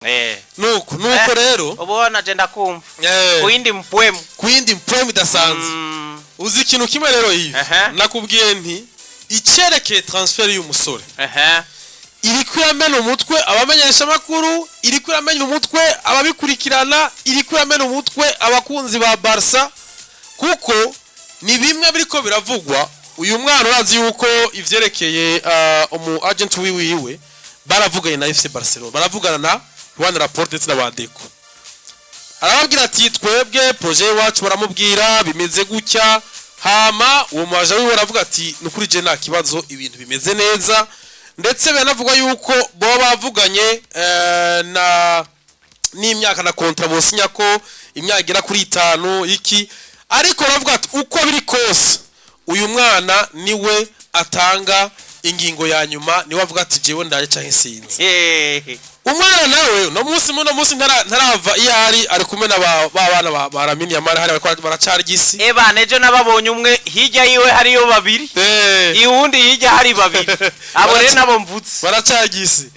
Nuko rero Ubona je ndakumva. Eh. Kuyindi mpwemu. Kuyindi mpwemu idasanzwe. Uzi ikintu kimwe rero yive? Nakubwiye nti icyerekeye transfert y'umusore iriko iramena umutwe abamenyeshamakuru, iriko iramena umutwe ababikurikirana, iriko iramena umutwe abakunzi ba Barca, kuko ni bimwe biriko biravugwa. Uyu mwana, urazi yuko ivyerekeye umu agent wiwiwe baravuganye na FC Barcelona, baravugana na Juan Laporte ndetse na ba Deco. Arababwira ati: "Twebwe projet iwacu," baramubwira bimeze gutya. Hama uwo mu agent wiwe aravuga ati: "Nukuri je nta kibazo, ibintu bimeze neza." Ndetse biranavugwa yuko bo bavuganye na n'imyaka na contrat bosinya, ko imyaka igera kuri 5 iki. Ariko baravuga ati uko biri kose uyu mwana niwe atanga ingingo ya nyuma, niwe avuga ati: "Jewe ndaje canke sinzi." Umwana nawe uno munsi, muno munsi ntarava iyo ari, ari kumwe na ba bana ba Lamine Yamal, hari bariko baracarya isi. Eba nejo nababonye umwe hirya yiwe hariyo babiri, iwundi hirya hari babiri. Abo rero nabo mvutse. Baracarya isi.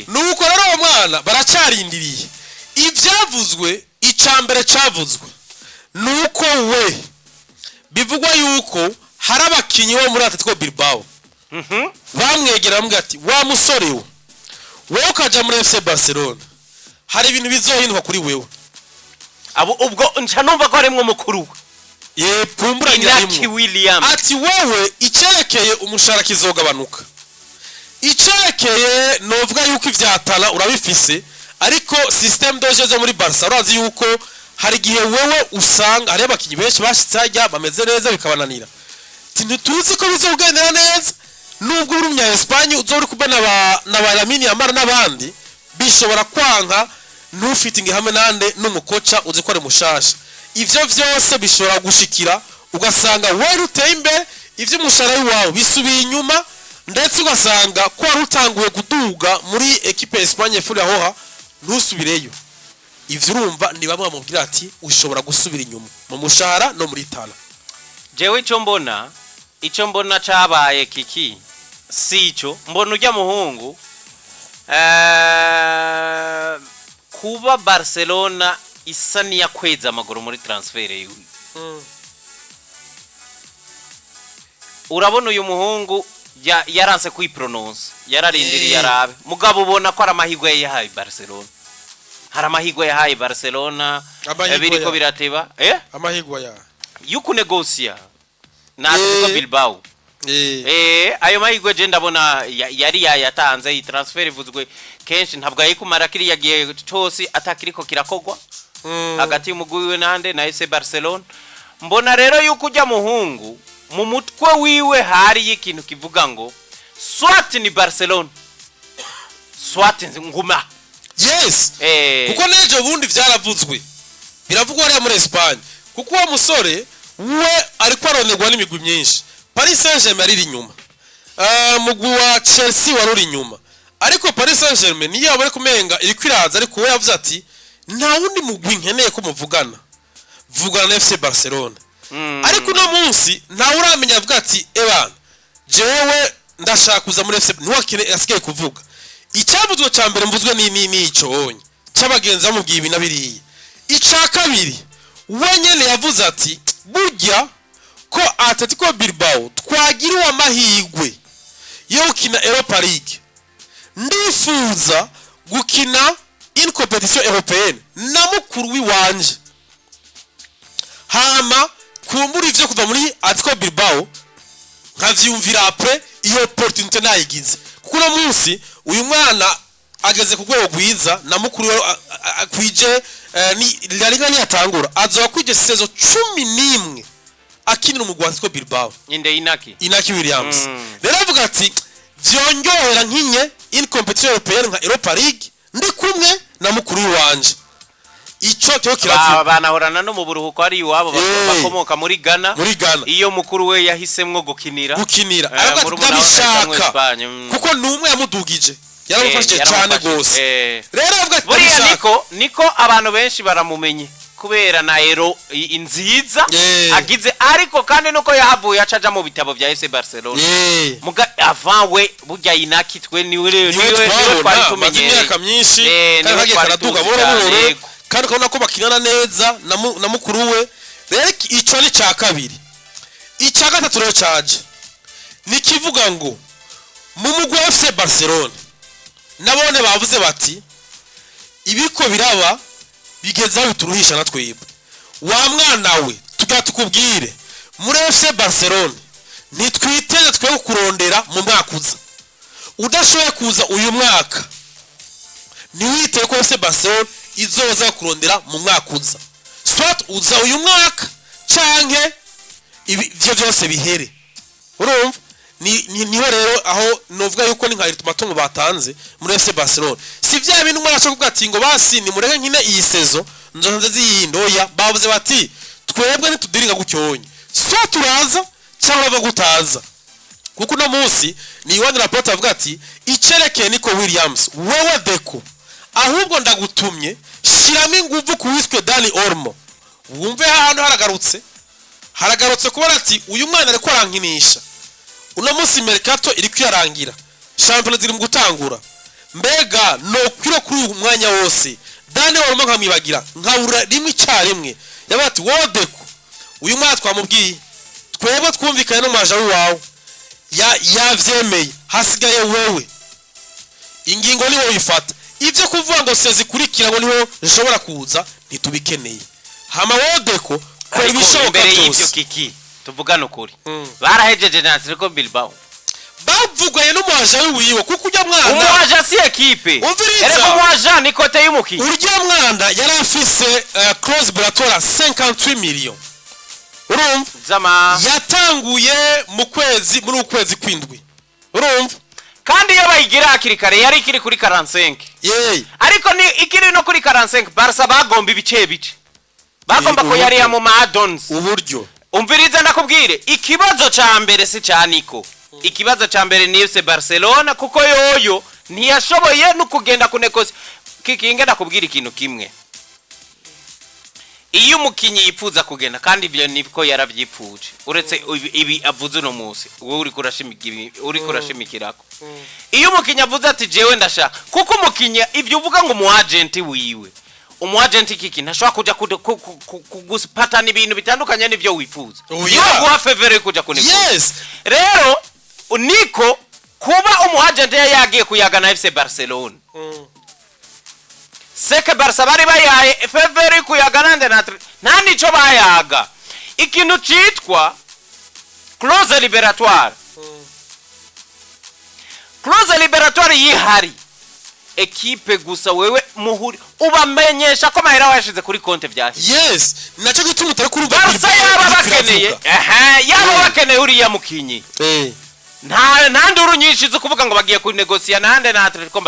Nuko rero uwo mwana baracarindiriye ibyavuzwe. Icya mbere cyavuzwe nuko we bivugwa yuko hari abakinnyi bo muri Atletico Bilbao bamwegera bamubwira ati: "Wa musore we, wowe ukaja muri FC Barcelona hari ibintu bizohinduka kuri wewe." Abo ubwo nca numva ko harimwo mukuru we. Ye, pumburangira Inaki rimwe. Williams. Ati: "Wewe icyerekeye umushahara kizogabanuka, icyerekeye novuga yuko ivyatala urabifise, ariko système de jeu zo muri Barca, urazi yuko hari igihe wewe usanga hariyo abakinyi benshi bashitse hajya bameze neza bikabananira. Ati ntituzi ko bizogendera neza nubwo uri umunya Espagne, uzoba uri kumwe na ba Lamine Yamal n'abandi, bishobora kwanka ntufitinge hamwe nande n'umukoca uzi ko ari mushasha. Ivyo vyose bishobora gushikira ugasanga wowe uteye imbere, ivy'umushahara wawe bisubiye inyuma, ndetse ugasanga ko wari utanguye kuduga muri ekipe ya Espagne Furia Roja ntusubireyo." Ivyo urumva ni bamwe bamubwira ati ushobora gusubira inyuma mu mushahara no muri talent. Jewe icyo mbona cabaye kiki si ico mbona ujya muhungu, kuba Barcelona isa n'iyakweza amaguru muri transfert yiwe. Urabona uyu muhungu yaranse kwiprononsa, yararindiriye arabe. Mugabo ubona ko ari amahirwe yahaye Barcelona, hari amahirwe yahaye Barcelona. Amahirwe biriko birateba amahirwe ya y'ukunegosiya na Atletico Bilbao. Ayo mahirwe je ndabona yari yayatanze. Iyi transfert ivuzwe kenshi, ntabwo ayikumara kiriya gihe cose atakiriko kirakogwa hagati y'umugwi wiwe nande na FC Barcelona. Mbona rero yuko ujya muhungu mu mutwe wiwe hari ikintu kivuga ngo soit ni Barcelona, soit nguma. Kuko n'ejo bundi vyaravuzwe, biravugwa hariya muri Espagne, kuko uwo musore we ariko aronderwa n'imigwi myinshi. Paris Saint-Germain ari inyuma, mugwi wa Chelsea wari uri inyuma, ariko Paris Saint-Germain niyo yabone kumenga iriko iraza. Ariko we yavuze ati: "Nta wundi mugwi nkeneye ko muvugana, vugana na FC Barcelona." Ariko uno munsi ntawe uramenya avuga ati: "Ebana, jewe ndashaka kuza muri FC." Ntiwakene asigaye kuvuga. Icyavuzwe cya mbere mvuzwe ni nico onye cy'abagenzi bamubwiye ibi na biriya. Icya kabiri, we nyene yavuze ati: "Burya ko Atletico Bilbao twagiriwe amahirwe yo gukina Europa League, ndifuza gukina une compétition européenne na mukuru w'iwanje. Hama kumbura ivyo kuva muri Atletico Bilbao nkavyumvira après iyo opportunité nayigize." Kuko uno munsi uyu mwana ageze ku rwego rwiza na mukuru we akwije ni La Liga niyatangura azoba akwije saison 11 akinira umugwi wa Atletico Bilbao. Inde? Inaki? Inaki Williams. Rero avuga ati: "Vyonyohera nkinye une compétition européenne nka Europa League ndi kumwe na mukuru wanje." Ico cyo kiravuga. Banahorana no mu buruhuko ari iwabo, bakomoka muri Ghana. Muri Ghana. Iyo mukuru we yahisemwo gukinira. Gukinira. Aravuga ati: Murumuna we akahitamwo "Ndabishaka." Espagne. Kuko ni umwe yamudugije, yaramufashije cyane Yaramufashije. gose. Rero avuga ati: Buriya "Ndabishaka." niko abantu benshi baramumenye. Kubera na Euro nziza agize, ariko kandi nuko yahavuye aca aja mu bitabo vya FC Barcelona. Muga avant we burya Inaki twe niwe niwe niwe twari twabona maze tumenyereye. Imyaka myinshi kandi Niwe kagiye twari karaduga tuzi buhoro cyane, buhoro, yego. kandi ukabona ko bakinana neza na mukuru we. Rero ico ni ca kabiri. Icya gatatu rero caje ni kivuga ngo mu mugwi wa FC Barcelona nabone bavuze bati ibiko biraba bigeze aho bituruhisha na twebwe. Wa mwana we, tugira tukubwire, muri FC Barcelona ntitwiteze twe kurondera mu mwaka uza. Udashoboye kuza uyu mwaka, ntiwiteye ko FC Barcelona izoza kurondera mu mwaka uza. Soit uza uyu mwaka canke ivyo byose bihere. Urumva niho rero aho novuga yuko ni nka ultimatum batanze muri FC Barcelona. Si vya bintu umwana ashobora kuvuga ati ngo basi nimureke nkine iyi saison, nzoza ziyindi. Oya, bavuze bati twebwe ntitudiringa gucyonye, so turaza cyangwa bava gutaza. Kuko uno munsi ni Joan Laporta avuga ati icerekeye Nico Williams, wewe Deco, ahubwo ndagutumye shiramo ingufu ku wiswe Dani Olmo. Wumve hano haragarutse kubona ati uyu mwana ariko arankinisha. Uno munsi mercato iri kwiyarangira, shampiyona ziri mu gutangura, mbega nokwira kuri uyu mwanya wose Dani Olmo nkamwibagira nkabura rimwe icyarimwe? Yabaye ati wowe Deco, uyu mwana twamubwiye, twebwe twumvikanye n'umwaja w'iwawe, yavyemeye, hasigaye wewe, ingingo niwo uyifata. Ibyo kuvuga ngo sezi ikurikira ngo niho nshobora kuza, ntitubikeneye. Hama wowe Deco, kora Ariko ibishoboka imbere y'ibyo, byose. Kiki, tuvugane ukuri, barahejeje na Atletico Bilbao. Bavuganye n'umwaja wiwe, kuko ujya mwana Umwaja si ekipe. Umviriza. Erega umwaja ni côté y'umukinyi. Urya mwana yari afise clause libératoire 58 millions, urumva? Zama. Yatanguye mu kwezi, muri uku kwezi kwindwi, urumva? Kandi iyo bayigira hakiri kare yari ikiri kuri 45. Ariko ni ikiri no kuri 45, Barca bagomba ibice bice, bagomba ko yari mu ma add-ons. Uburyo. Umviriza ndakubwire, ikibazo ca mbere si ca Nico, ikibazo ca mbere ni FC Barcelona, kuko yoyo ntiyashoboye no kugenda kunegosia. Kiki, inge ndakubwira ikintu kimwe: iyo umukinyi yipfuza kugenda, kandi ibyo niko yaravyipfuje, uretse ibi avuze uno munsi, wowe uriko urashimikirako, iyo umukinyi avuze ati jewe ndashaka, kuko umukinyi ibyo uvuga ngo umu agent wiwe, umu agent, kiki, ntashobora kuja kugupatana ibintu bitandukanye n'ivyo wifuza. Oya. Niwe guha feu vert yo kuja kunegosia. Rero niko kuba umu agent yari yagiye kuyaga na FC Barcelona, seke Barca bari bayaye feu vert kuyaga nande na nta nico bayaga. Ikintu citwa clause libératoire, clause libératoire yihari ekipe gusa, wewe muhuri ubamenyesha ko amahera wayashize kuri konte vyahise. Yes, nacyo gituma utari kurumva. Barca yaba bakeneye, yaba bakeneye uriya mukinyi, nta nduru nyinshi zo kuvuga ngo bagiye kunegosiya nande na Atletico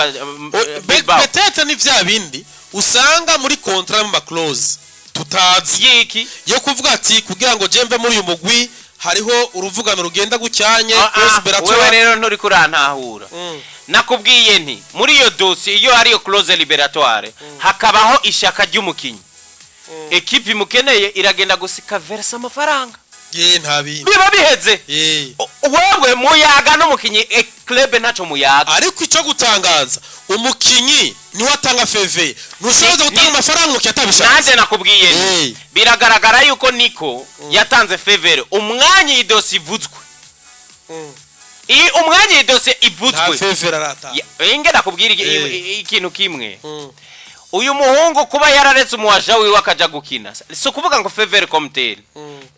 Bilbao. Peut-être ni vya bindi usanga muri contrat mu clause tutazi Yiki? yo kuvuga ati kugira ngo je mve muri uyu mugwi hariho uruvugano rugenda gucyanye. Ah, clause ah, libératoire. Wewe rero nturi kurantahura. Nakubwiye nti muri iyo dosiye, iyo ariyo clause libératoire, hakabaho ishaka ry'umukinyi, ekipe imukeneye iragenda gusika versa amafaranga. Ye, nta bindi. Biba biheze. Wewe muyaga n'umukinyi, club ntaco muyaga. Ariko icyo gutangaza, umukinyi niwe atanga feu vert. Ntushobora gutanga amafaranga umukinyi atabishatse. Nanjye nakubwiye nti biragaragara yuko Niko yatanze feu vert umwanya iyi dosiye ivuzwe, iyi umwanya iyi dosiye Nta ivuzwe. Feu vert aratanga. Inge nakubwira ikintu kimwe: uyu muhungu kuba yararetse umuwaja wiwe akaja gukina, si ukuvuga ngo feu vert comme tel.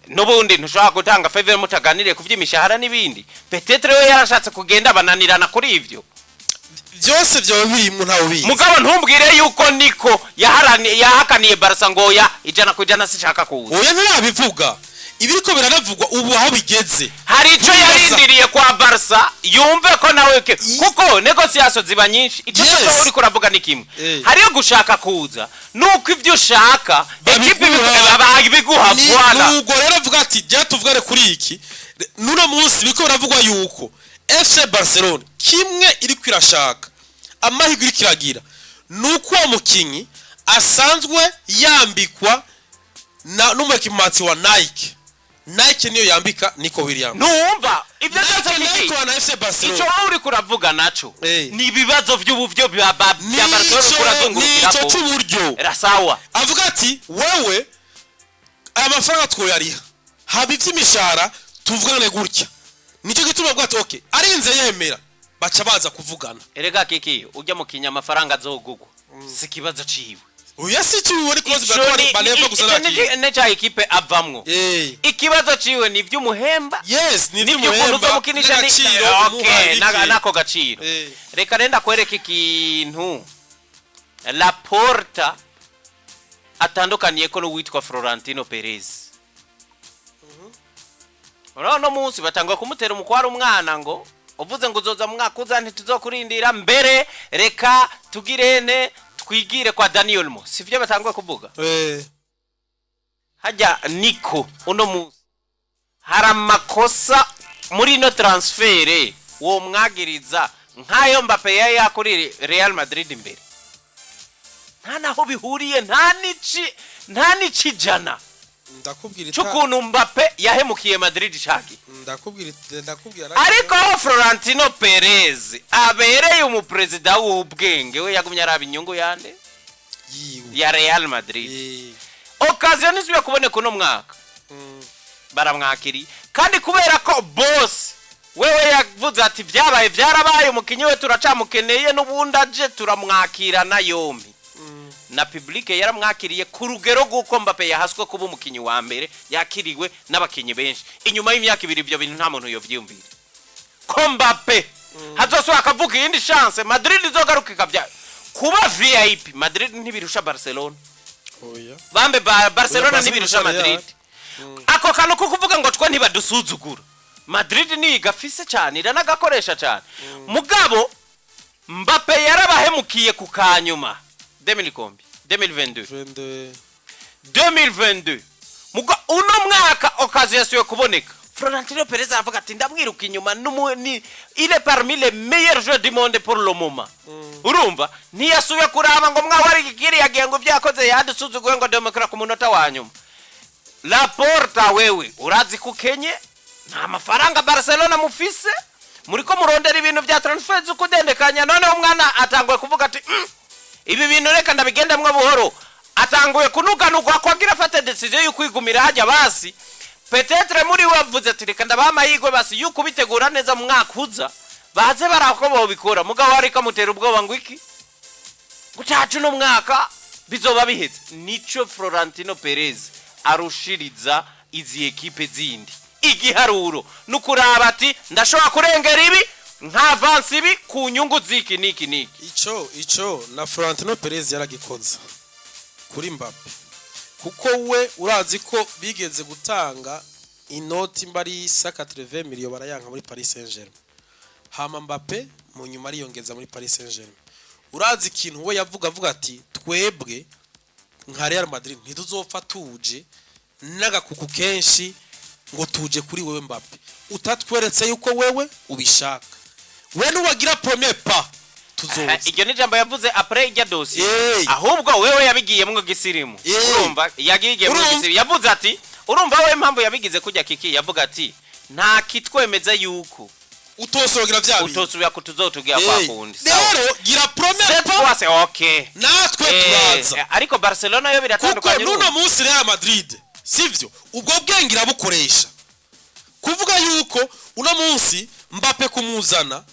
N'ubundi ntushobora gutanga feu vert mutaganiriye ku by'imishahara n'ibindi. Peut-être we yarashatse kugenda bananirana kuri ivyo. Byose byaba birimo, ntawe ubizi. Mugabo ntumbwire yuko Niko yahakaniye Barca ngo ya 100% sishaka kuza. Oya, ntirabivuga. Ibiriko biranavugwa ubu aho bigeze, Hari ico Ntibasa. yarindiriye kwa Barca yumve ko nawe kuko négociations ziba nyinshi. Icyo cyose uriko uravuga ni kimwe. Hariyo gushaka kuza nuko ivyo ushaka ekipe Babiguha. babiguha. Voilà. Nubwo rero avuga ati jya tuvugane kuri iki, n'uno munsi biriko biravugwa yuko FC Barcelona kimwe iriko irashaka, amahirwe iriko iragira, ni uko uwo mukinyi asanzwe yambikwa. Na n'umuéquipementier wa Nike. Nike niyo yambika Nico Williams. Ntumva ibyo byose, Nike Kiki. Nike na FC Barcelona. Icyo wowe uri kuravuga naco ni ibibazo by'ubuvyo bya Barcelona. Nico, nico Kurazungurukirako c'uburyo. Rasawa. Avuga ati: "Wewe, aya mafaranga twoyariha, haba iby'imishahara tuvugane gutya." Nicyo gituma avuga ati: "Okay." Arinze yemera, baca baza kuvugana. Erega Kiki, ujya mu kinya amafaranga azogugwa si ikibazo ciwe. Oya, si cyo, ari kubaza. Ico Baleva gusa. ico ni ca ekipe avamwo. Ikibazo ciwe ni ivy'umuhemba. Yes, ni n'ivy'ukuntu iby'umuhemba uzomukinisha ni n'agaciro okay, umuha iki. Nako gaciro. Reka renda kwereka ikintu Laporta atandukaniye ko n'uwitwa Florentino Perez. Urabona uno munsi batangwa kumutera umukwara umwana ngo uvuze ngo uzoza mu mwaka uza, ntituzokurindira mbere, reka tugirene twigire kwa Dani Olmo. Sivyo batangwa kuvuga? Hajya niko uno munsi hari amakosa muri ino transfert uwo mwagiriza nk'ayo Mbappe yari yakuri Real Madrid imbere, nta naho bihuriye, nta n'icijana Ndakubwira c'ukuntu Mbappe yahemukiye Madrid cagi. Ndakubwira. Ariko aho Florentino Perez abereye umuperezida w'ubwenge, we yagumye araba inyungu yande? Yiwe. Ya Real Madrid. Occasion ntizibyo kuboneka uno mwaka. Baramwakiriye kandi kubera ko boss wewe yavuze ati: "Byabaye byarabaye, umukinnyi we turacamukeneye, n'ubundi aje turamwakirana yombi." Na public yaramwakiriye ku rugero rw'uko Mbappe yahaswe kuba umukinnyi wa mbere yakiriwe n'abakinnyi benshi inyuma y'imyaka 2. Ibyo bintu nta muntu yovyiyumvira ko Mbappe hazosubira akavuga iyindi chance Madrid izogaruka ikabya kuba VIP. Madrid ntibirusha Barcelona. Oya. Bambe ba Barcelona Oya, ntibirusha Barcelona. Madrid. Ako kantu ko kuvuga ngo twe ntibadusuzugura, Madrid niyo gafise cyane, iranagakoresha cyane. Mugabo Mbappe yarabahemukiye ku kanyuma 2000 kombi 2022. 22. 2022. Muga uno mwaka occasion yasubiye kuboneka, Florentino Perez aravuga ati: "Ndamwiruka inyuma, ni il est parmi les meilleurs joueurs du monde pour le moment." Urumva ntiyasubiye kuraba ngo mwaho ari kiriya gihe ngo ibyo yakoze yadusuzuguye, ngo demokara ku munota wa nyuma. Laporta, wewe urazi ko ukenye, nta mafaranga Barcelona mufise, muriko murondera ibintu bya transfer z'ukudendekanya. Noneho umwana atanguye kuvuga ati: Ibi bintu reka ndabigendamwo buhoro." Atanguye kunuganurwa ko agira afate décision yo kwigumira hajya. Basi peut-être muri we avuze ati: "Reka ndabaha amahirwe basi yuko ubitegura neza mu mwaka uza, baze barako bobikora." Mugabo ariko amutera ubwoba ngo iki gutaca uno mwaka bizoba biheze. Nico Florentino Perez arushiriza izi ekipe zindi. Igiharuro nukuraba ati: "Ndashobora kurengera ibi nkavansa ibi ku nyungu ziki niki niki." Ico na Florentino Perez yaragikoze kuri Mbappe, kuko we urazi ko bigeze gutanga inoti mba ari 180 millions, barayanka muri Paris Saint-Germain. Hama Mbappe mu nyuma ariyongeza muri Paris Saint-Germain. Urazi ikintu we yavuga? Avuga ati: "Twebwe nka Real Madrid ntituzopfa tuje n'agakuku kenshi ngo tuje kuri wewe Mbappe utatweretse yuko wewe ubishaka. We nuwagira premier pas, tuzoza." Iryo ni ijambo yavuze après ijya dossier. Ahubwo wewe yabigiyemwo gisirimu. Urumva yagiyemwo Urumva? gisirimu. Yavuze ati, urumva we impamvu yabigize kujya Kiki, yavuga ati: "Nta kitwemeza yuko Utosogira vya bintu. Utosubira kutuzotugira kwa kundi." Sawa. Rero gira premier Cette pas, fois c'est okay. natwe turaza. Ariko Barcelona yo Kuko biratandukanye. n'uno Urumva. munsi Real Madrid, sivyo, ubwo bwenge irabukoresha kuvuga yuko uno munsi Mbappe kumuzana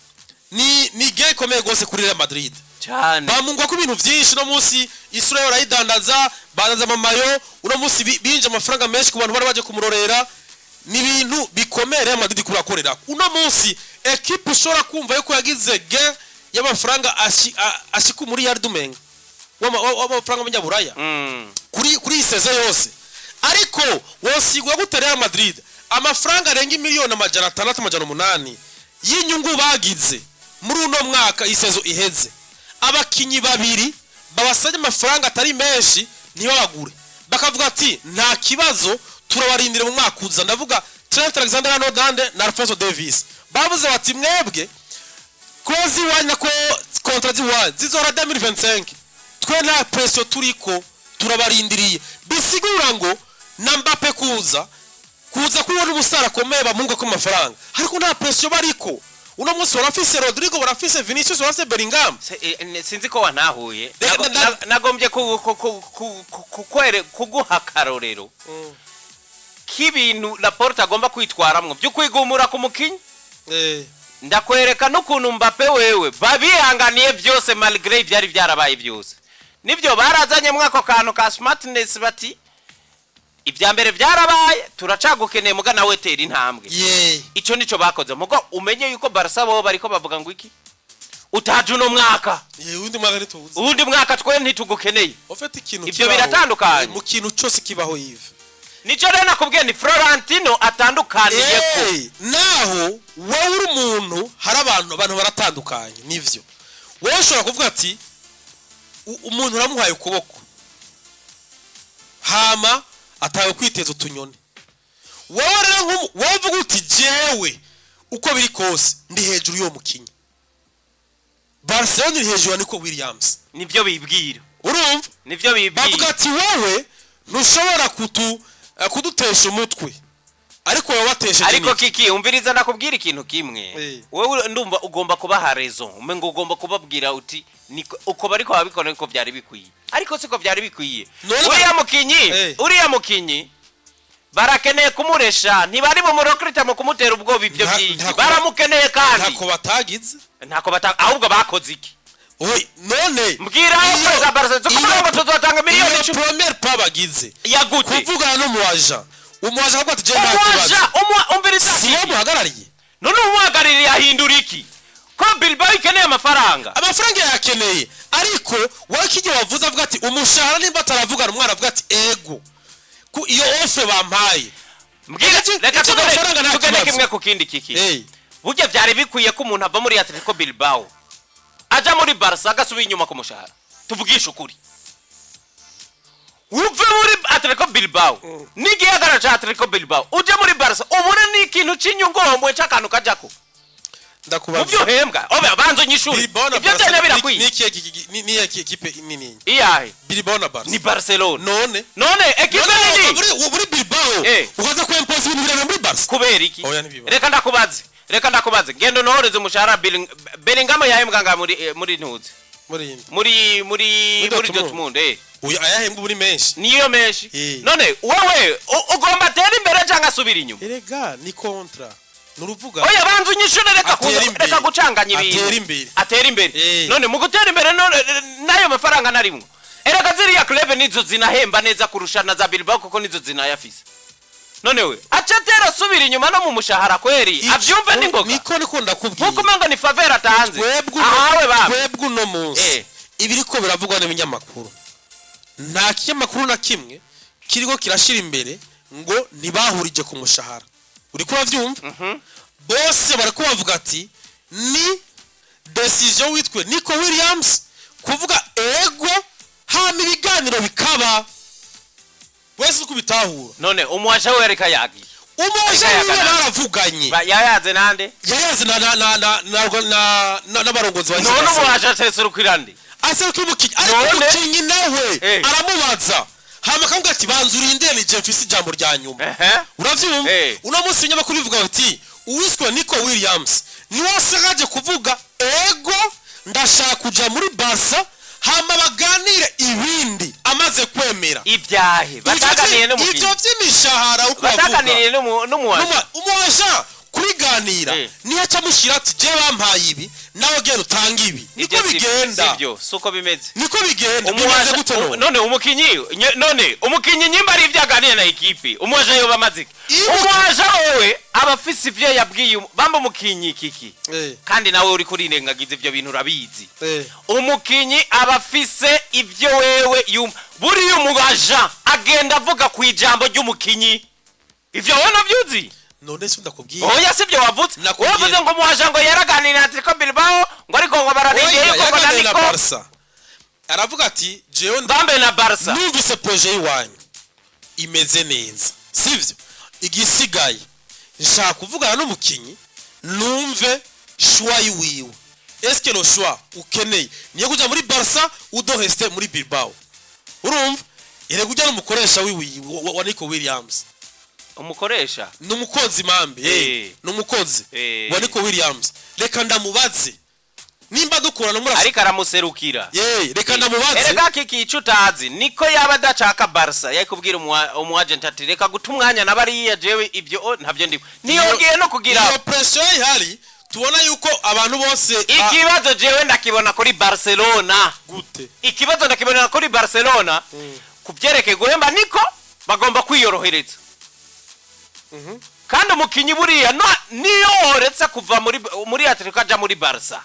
ni gain ikomeye rwose kuri Real Madrid. Cyane. Bamungwa ko ibintu byinshi. Uno munsi isura yo barayidandaza, badandaza amamayo. Uno munsi binje amafaranga menshi ku bantu bari baje kumurorera. Ni ibintu bikomeye Real Madrid kurakorera. Uno munsi ekipe ushobora kumva yuko yagize gain y'amafaranga ashika muri yardumenga w'amafaranga y'amanyaburaya kuri iyi saison yose. Ariko wosigwa gute Real Madrid amafaranga arenga miliyoni 600, 800 y'inyungu bagize muri uno mwaka, iyi saison iheze, abakinyi babiri babasabye amafaranga atari menshi ntibabagure, bakavuga ati: "Nta kibazo, turabarindira mu mwaka uza"? Ndavuga Trent Alexander-Arnold na Alphonso Davies. Bavuze bati: "Mwebwe clause iwanyu nako contrat ziwanyu zizora 2025, twe nta pression turiko, turabarindiriye." Bisigura ngo Na Mbappe kuza kubona umusara akomeye bamunga ko amafaranga, ariko nta pression bariko. Uno munsi barafise Rodrigo, barafise Vinicius, barafise Bellingham. Sinzi ko wantahuye. Reka Nagombye kuguha akarorero k'ibintu Laporta agomba kwitwaramwo byo kwigumura ku mukinyi. Ndakwereka n'ukuntu Mbappe wewe babihanganiye byose malgré ibyari byarabaye byose. Nibyo barazanye mwako kantu ka smartness, bati ibya mbere byarabaye, turacagukeneye, muga nawe tera intambwe. Ico nico bakoze. Mugo umenye yuko Barca bo bariko bavuga ngo iki: utaje uno mwaka, Ye, undi mwaka ntituzi. Uwundi mwaka twe ntitugukeneye. Ufite ikintu Ivyo kibaho, biratandukanye. mu kintu cyose kibaho, Yves. Nico rero nakubwiye ni Florentino atandukaniye ko. Naho wowe uri umuntu, hari abantu baratandukanye. Nivyo, wowe ushobora kuvuga ati umuntu uramuhaye ukuboko hama atawe kwiteza utunyoni. Wowe rero wowe uvuga uti jewe uko biri kose ndi hejuru y'uwo mukinyi. Barcelona iri hejuru ya Nico Williams. Nivyo bibwira. Urumva? Nivyo Bavuga bibwira. ati wowe ntushobora kudutesha umutwe, ariko wowe watesheje Ariko niki? kiki, umviriza, ndakubwira ikintu kimwe. Wowe ndumva ugomba kubaha raison, umengo ugomba kubabwira uti niko uko bariko babikora niko byari bikwiye, ariko siko byari bikwiye. Uriya mukinyi, uriya mukinyi barakeneye kumuresha, ntibari bumurokrita mu kumutera ubwoba ivyo byiki. Baramukeneye kandi. Ntako batagize. Ntako bata, ahubwo bakoze iki? Oye, none Mbwira aho za Barca zo kuvuga ngo tuzotanga miliyoni iyo 10. Première pas bagize, Yagute? kuvugana n'umuaja, umuaja akavuga ati je nta kibazo. Umuaja umviriza. Si wowe muhagarariye. None umuhagarariye ahindura iki ko Bilbao ikeneye amafaranga? Amafaranga yakeneye, ariko wowe kijya wavuze avuga ati umushahara nimba ataravugana, umwana avuga ati ego ku iyo offre bampaye. Mbwira, reka Icyo tugane amafaranga nta tugane kibazo. kimwe ku kindi, kiki. Burya byari bikwiye ko umuntu ava muri Atletico Bilbao aja muri Barca agasubira inyuma ku mushahara? Tuvugishe ukuri, uve muri Atletico Bilbao n'igihagararo ca Atletico Bilbao uje muri Barca, ubure n'ikintu c'inyungombwe c'akantu kajako mu Ndakubaza. byo uhembwa. Obe banza unyishure. Bilbao na Ivyo Barca byanya birakwiye. ni ikihe ni iyihe ekipe nini? Iyahe? Bilbao na Barca. Ni Barcelona. None None ekipe none nini. muri Bilbao ukaza kwempoza ibintu birebire muri Barca. Kubera iki? Oya, ntibibaho. Reka ndakubaze, reka ndakubaze, ngendo nohoreze umushahara Bellingham yahembwa nga muri muri ntuzi. Muri iyi Muri muri Muri muri Dortmund. Dortmund. Uyu ayahembwa muri menshi. Niyo menshi. None wewe ugomba atera imbere cyangwa asubira inyuma? Erega ni contrat, nuruvuga. Oya, banza unyishure, reka Atera imbere. reka gucanganya ibintu. Atera imbere. Atera imbere. None mu gutera imbere, none n'ayo mafaranga narimwo, erega ziriya club nizo zinahemba neza kurusha na za Bilbao, kuko nizo zinayafise. None we aca atera asubira inyuma no mu mushahara kweri? Avyumve n'ingoga. Niko ndakubwiye. Nkuko umengo ni faveur atanze. Twebwe Ahawe bamwe. Twebwe uno munsi, ibiriko biravugwa n'ibinyamakuru, nta kinyamakuru na kimwe kiriko kirashira imbere ngo ntibahurije ku mushahara. Uriko uravyumva? Bose bariko bavuga ati ni décision witwe Nico Williams kuvuga ego, hama ibiganiro bikaba. Wese uko bitahura. None umuwaje we reka yagiye. Umuwaje Ariko wiwe yagana. baravuganye. Yayaze nande? Yayaze na na na na na na na n'abarongozi ba None Barcelona. umuwaje aseserukira nde? Aseruka umukinyi, ariko umukinyi nawe aramubaza, hama akavuga ati banza urindire, ni je mfise ijambo rya nyuma. Uravyumva? Uno munsi ibinyamakuru bivuga bati uwiswe Nico Williams niwe wasagaje kuvuga ego ndashaka kuja muri Barca, hama baganire ibindi amaze kwemera. Ibyahe bataganiriye n'umukinyi? Ivyo vy'imishahara uko bavuga. Bataganiriye n'umuwaje. Umuwaje kubiganira niyo aca amushyira ati je bampaye ibi, nawe genda utange ibi. Niko Ibyo bigenda. Sibyo, suko bimeze. Niko bigenda. Bimeze gute none? None umukinyi none umukinyi nyimba ari ibyo aganira na ekipe, umuwaje yoba amaze iki? Umuwaje wowe aba afise ivyo yabwiye bamba umukinyi, kiki. Kandi nawe uri kurirengagiza ivyo bintu, urabizi. Umukinyi aba afise ibyo wewe yumva. Buriya umubaja agenda avuga ku ijambo ry'umukinyi. Ivyo wowe navyuzi. None se ndakubwiye. Oya, sibyo wavutse. Nakubwiye. Wavuze ngo umuwaja ngo yaraganiriye na Atletico Bilbao, ngo ariko ngo bararindiye Oya, yuko ngo na yaganiriye na Nico Barca, aravuga ati jewe bambe na Barca. Numvise projet y'iwanyu imeze neza, sivyo? Igisigaye nshaka kuvugana n'umukinyi numve choix yiwiwe. Est-ce que le choix ukeneye niyo kuja muri Barca ou de rester muri Bilbao? Urumva Erega ujya n'umukoresha wiwe wa Nico Williams. Umukoresha? Ni umukozi mambe. Ni umukozi wa Nico Williams. Reka ndamubaze nimba dukorana muri Ariko aramuserukira. Ye, reka ndamubaze. Erega kiki, ico utazi niko yaba adashaka Barca yakubwira umu agent ati: "Reka guta umwanya na bariya, jewe ibyo ntavyo ndimo." Niyongeye no kugira Iyo pression ihari, tubona yuko abantu bose Ikibazo jewe ndakibona kuri Barcelona. Gute? Ikibazo ndakibona kuri Barcelona ku byerekeye guhemba niko bagomba kwiyorohereza, kandi umukinyi buriya niyo woretse kuva muri Atletico aja muri Barca,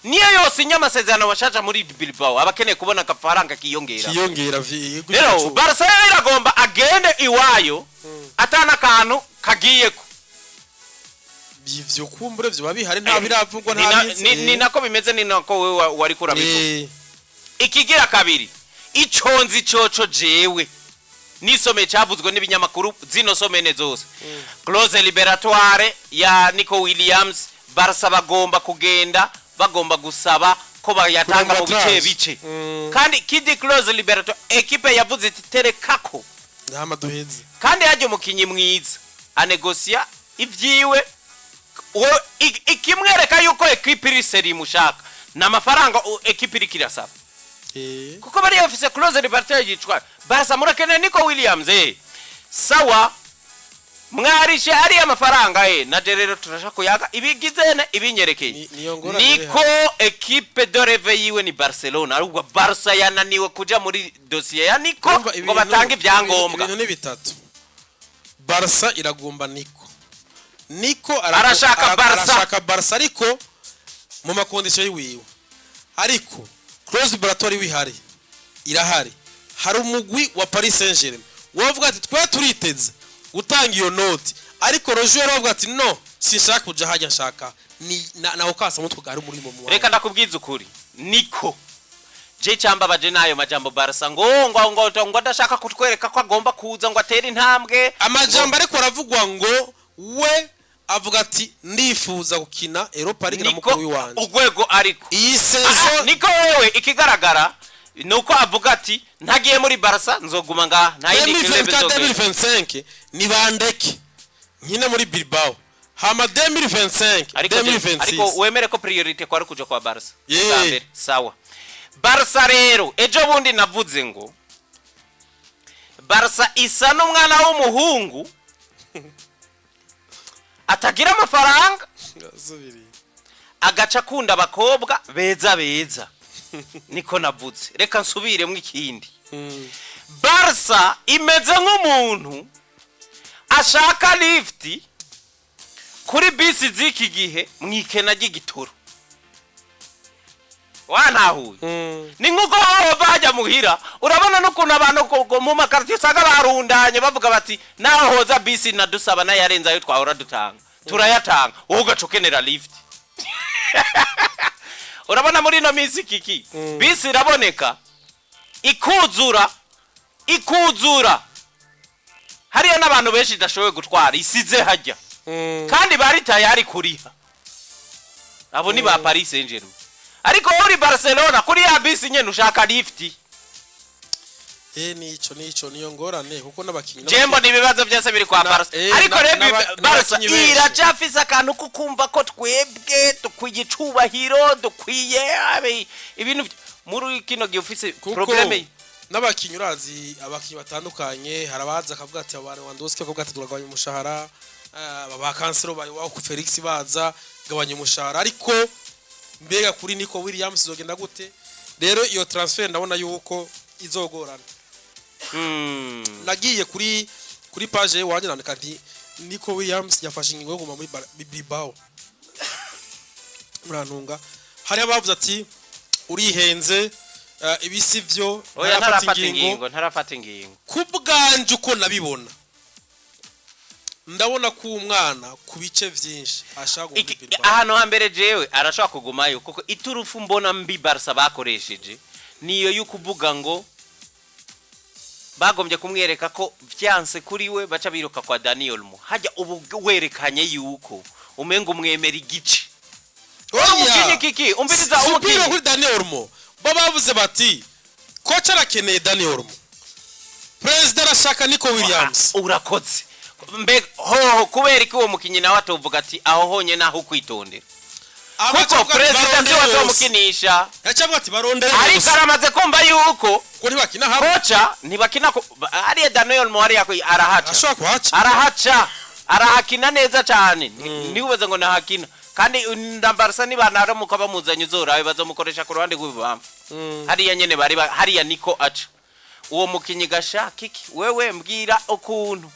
niyo yose inya amasezerano bashaja muri Bilbao, aba akeneye kubona agafaranga kiyongera. Kiyongera. Rero Barca yo iragomba agende iwayo atana akantu kagiyeko. Ivyo kumbure vyoba bihari, nta biravugwa, Ni nta bizi. ni nako bimeze, ni nako wewe wariko urabivuga. Ikigira kabiri, iconzi coco jewe nisomeye cyavuzwe n'ibinyamakuru zino semaine zose, clause libératoire ya Nico Williams, Barca bagomba kugenda, bagomba gusaba ko bayatanga mu bice Kurangwa bice. Kandi Kandi kidi clause libératoire, équipe yavuze iti: "Terekako." Ntama duheze. Kandi hajya umukinyi mwiza anegosia ibyiwe. Ikimwereka yuko équipe iri sérieux imushaka ni amafaranga équipe iriko irasaba, kuko bariya bafise clause libératoire yicwa. Barca murakeneye Nico Williams, sawa, mwarishe ariya mafaranga, naje rero turashaka kuyaga ibigizene ibinyerekeye. Niyo ngorane. Niko équipe de rêve yiwe ni Barcelona, ahubwo Barca yananiwe kuja muri dossier ya Nico Urumva ngo batange ibyangombwa. Ibintu ni bitatu: Barca iragomba Nico, Nico Arashaka Barca. Arashaka Barca, ariko mu ma conditions yiwiwe, ariko clause libératoire wihari irahari. Hari umugwi wa Paris Saint-Germain wavuga ati: "Twe turiteze gutanga iyo noti," ariko Roger wavuga ati: "No, sinshaka kuja hajya, nshaka ni naho kasa mutwe gari muri mu mwanya." Reka ndakubwiza ukuri, Niko je cyambabaje n'ayo majambo Barca ngo adashaka kutwereka ko agomba kuza ngo atere intambwe. Amajambo ariko aravugwa ngo we avuga ati: "Ndifuza gukina Europa League na Niko mukuru w'iwanje urwego ariko iyi Aha, saison." Niko wewe ikigaragara nuko avuga ati: "Ntagiye muri Barca nzoguma ngaha, nta yindi club 2024 nzogenda." 2025 nibandeke nkine muri Bilbao, hama 2025 Ariko 2026. Ariko wemere ko priorité kwari kuja kwa Barca Yeah. bwa mbere. Sawa, Barca rero ejo bundi navuze ngo Barca isa n'umwana w'umuhungu atagira amafaranga, agaca akunda abakobwa beza beza. Niko navuze. Reka nsubiremo ikindi: Barca imeze nk'umuntu ashaka lift kuri bisi z'iki gihe mu ikena ry'igitoro. Wantahuye? Ni nk'uko wowe bajya muhira, urabona n'ukuntu abantu mu ma quartier usanga barundanye bavuga bati: "Naho hoza bisi nadusaba n'ayarenze ayo twahora dutanga turayatanga." Wowe ugaca ukenera lift. Urabona muri ino minsi kiki bisi iraboneka ikuzura, ikuzura hariyo n'abantu benshi idashoboye gutwara, isize hajya, kandi bari tayari kuriha. Abo ni ba Paris Saint-Germain. Ariko wowe uri Barcelona, kuri ya bisi nyene ushaka lift. Nico niyo ngorane, kuko n'abakinyi Jembo ni ibibazo byose biri kwa Barca. Ariko rero Barca n'abakinyi benshi. iracafise akantu ko kumva ko twebwe dukwiye icubahiro, dukwiye ibintu muri kino gihe ufise Kuko problème. n'abakinyi, urazi abakinyi batandukanye, hari abaza akavuga ati, abantu Lewandowski akavuga ati: "Turagabanya umushahara." Ba Cancelo, ba Joao Felix baza gabanya umushahara. Ariko mbega kuri Nico Williams izogenda gute? Rero iyo transfer ndabona yuko izogorana. Nagiye kuri page wanjye nandika nti: "Nico Williams yafashe ingingo yo kuguma muri Bilbao." Murantunga, hari abavuze ati: "Urihenze, ibi si byo." Oya, ntarafata ingingo, ntarafata ingingo. Ku bwanje uko nabibona, ndabona ko umwana ku bice byinshi ashaka kuguma muri Bilbao. Ahantu hambere jewe arashobora kugumayo, kuko iturufu mbona mbi Barca bakoresheje niyo yo kuvuga ngo bagombye kumwereka ko vyanse kuri we, baca biruka kwa Dani Olmo. Hajya ubu werekanye yuko umenga umwemera igice. Umukinyi kiki umviriza. Si Umukinyi kuri Dani Olmo, bo bavuze bati: "Coach arakeneye Dani Olmo." Perezida arashaka Nico Williams. Ah, urakoze. Mbega hoho kubera ko uwo mukinyi nawe atovuga ati aho honyene aho kwitondera, kuko perezida si we azomukinisha. Yacavuga ati barondere Ariko bose. aramaze kumva yuko Ko ntibakina hamwe. Koca ntibakina hariya. Daniel Olmo hariya arahaca. Ashobora kuhaca. Arahaca, arahakina neza cyane. Ntiwubaze ngo nahakina kandi na Barca nibanaramuka bamuzanye, uzorabe bazomukoresha ku ruhande rw'ibubamfu hariya nyene bari hariya niko aca uwo mukinyi. Gashaka iki wewe? Mbwira ukuntu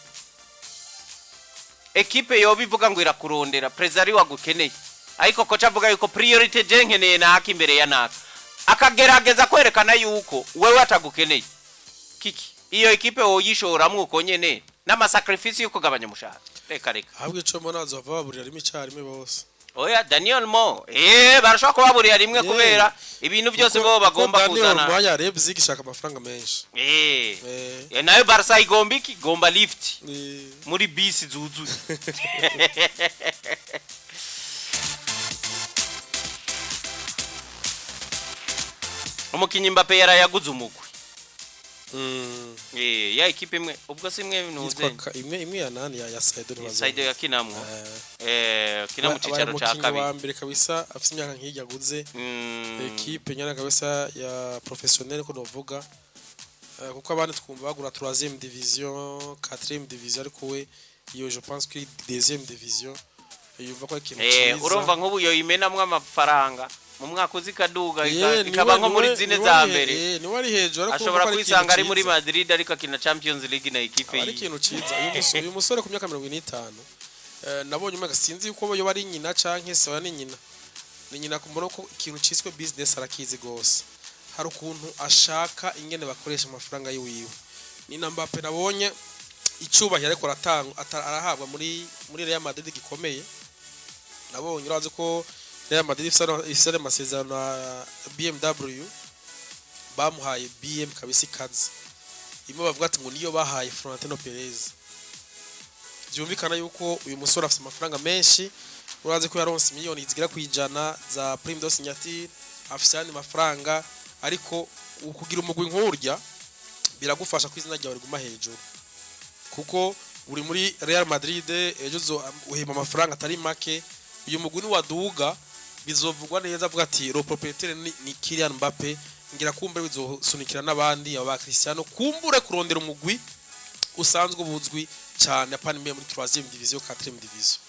ekipe yoba ivuga ngo irakurondera, perezida ari wagukeneye, ariko koca avuga yuko priorité je nkeneye naka imbere ya naka, akagerageza kwerekana yuko wewe atagukeneye. Kiki iyo ekipe woyishoramwo uko nyene n'ama sacrifice yo kugabanya umushahara? Reka reka. Ahubwo ico mbona, bazova baburira rimwe icyarimwe bose. Oya, Daniel Olmo, barashobora kubaburira rimwe kubera ibintu byose bo bagomba Daniel kuzana. Olmo ya Leipzig ishaka amafaranga menshi. Nayo Barca igomba iki? Igomba lift muri bisi zuzuye. Umukinyi Mbappe yarayaguze umugwi. Ya ekipe imwe ubwo si imwe ntuze. Yitwa imwe ya nani ya Saido ntibazo. Saido yakinamwo. Kina mu Abaye cicaro ca umukinyi kabiri. wa mbere kabisa afite imyaka nk'irya aguze ekipe nyana kabisa ya professionnel ko novuga. Kuko abandi twumva bagura 3e division, 4e division, ariko we iyo je pense que 2e division yumva ko ari ikintu cyiza. Urumva nk'ubu yo imenamwo amafaranga mu mwaka uzi ikaduga ikaba niwe nko muri zine za mbere. Niwe ari hejuru, ariko Ashobora urumva ko ari kwisanga ari ikintu muri ciza. Madrid ariko akina Champions League na ekipe Aba ari ikintu cyiza. Uyu musore ku myaka 45, nabonye umwe, sinzi yuko yoba ari nyina canke se. Oya, ni nyina, ni nyina. Kumbona ko ikintu ciswe business arakizi gose. Hari ukuntu ashaka ingene bakoresha amafaranga yiwiwe. Ni na Mbappe nabonye icubahiro ariko aratanga arahabwa muri Real Madrid gikomeye. Nabonye, urazi ko Real Madrid ifise amasezerano na BMW, bamuhaye BM kabisa ikaze imwe bavuga ati ngo niyo bahaye Florentino Perez. Byumvikana yuko uyu musore afite amafaranga menshi. Urazi ko yaronse miliyoni zigera ku 100 za prime de signature, afise ayandi mafaranga. Ariko kugira umugwi nk'urya biragufasha ko izina ryawe riguma hejuru, kuko uri muri Real Madrid, ejo uhemba amafaranga atari make. Uyu mugwi niwaduga bizovugwa neza, avuga ati le propriétaire ni Kylian Mbappe. Ngira kumbe bizosunikira n'abandi aba ba Cristiano kumbure kurondera umugwi usanzwe buzwi cyane, apana imwe muri 3e division, 4e division.